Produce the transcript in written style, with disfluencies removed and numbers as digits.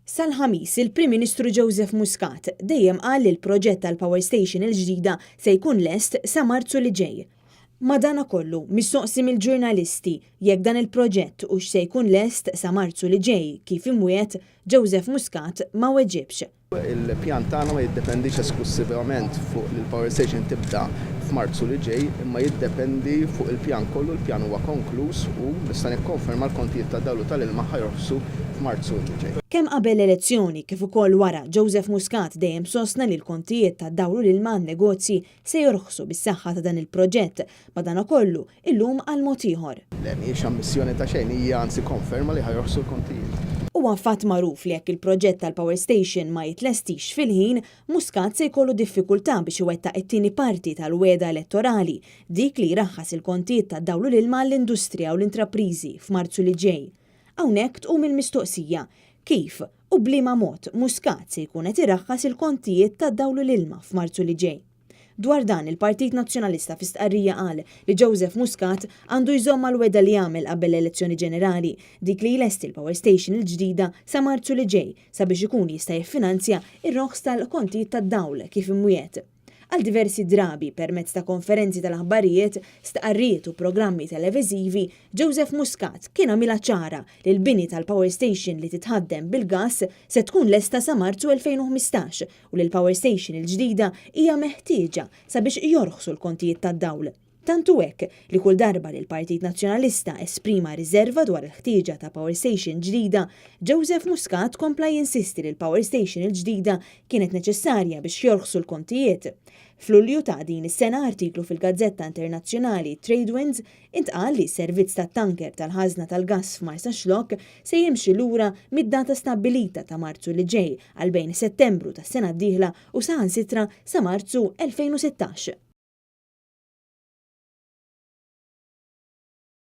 Sal-Ħamis, il-Prim Ministru Joseph Muscat dejjem qal li l-proġett tal-power station il-ġdida se jkun lest sa Marzu li ġej. Madanakollu, mistoqsi mill-ġurnalisti jekk dan il-proġett hux se jkun lest sa Marzu li ġej kif imwiegħed, Joseph Muscat ma weġibx. Il-pjan tagħna ma jiddependix esklussivament fuq li l-power station tibda f'Marzu li ġej, imma jiddependi fuq il-pjan kollu, il-pjan huwa konkluż u nista' nikkonferma l-kontijiet tad-dawl u tal-ilma ħa jorħsu f'Marzu li ġej. Kemm qabel l-elezzjoni kif ukoll wara, Joseph Muscat dejjem sostna li l-kontijiet tad-dawl u l-ilma għan-negozji se jorħsu bis-saħħa ta' dan il-proġett, madankollu, illum qal mod ieħor. Le, mhijiex ammissjoni ta' xejn, hija anzi konferma li ħa jorħsu l-kontijiet. Huwa fatt magħruf li jekk il-proġett tal-power station ma jitlestix fil-ħin, Muscat se jkollu diffikultà biex iwettaq it-tieni parti tal-wegħda elettorali, dik li jraħħas il-kontijiet tad-dawl u l-ilma għall-industrija u l-intrapriżi f'Marzu li ġej. Hawnhekk tqum il-mistoqsija, kif u b'liema mod Muscat se jkun qed iraħħas il-kontijiet tad-dawl u l-ilma f'Marzu li ġej? Dwar dan, il-Partit Nazzjonalista fi stqarrija qal li Joseph Muscat għandu jżomm mal-wegħda li għamel qabel l-elezzjoni ġenerali, dik li jlesti l-power station il-ġdida sa Marzu li ġej sabiex ikun jista' jiffinanzja r-roħs tal-kontijiet tad-dawl kif imwiegħed. Għal diversi drabi, permezz ta' konferenzi tal-aħbarijiet, stqarrijiet u programmi televiżivi, Joseph Muscat kien għamilha ċara li l-bini tal-power station li titħaddem bil-gass se tkun lesta sa Marzu 2015 u li l-power station il-ġdida hija meħtieġa sabiex jorħsu l-kontijiet tad-dawl. Tant hu hekk li kull darba li l-Partit Nazzjonalista esprima riżerva dwar il-ħtieġa ta' power station ġdida, Joseph Muscat kompla jinsisti li l-power station il-ġdida kienet neċessarja biex jorħsu l-kontijiet. F'Lulju ta' din is-sena artiklu fil-gazzetta internazzjonali Tradewinds Intqal li s-servizz tat-tanker tal-ħażna tal-gass f'Marsaxlokk se jimxi lura mid-data stabbilita ta' Marzu li ġej għal bejn Settembru tas-sena d-dieħla u saħansitra sa Marzu 2016.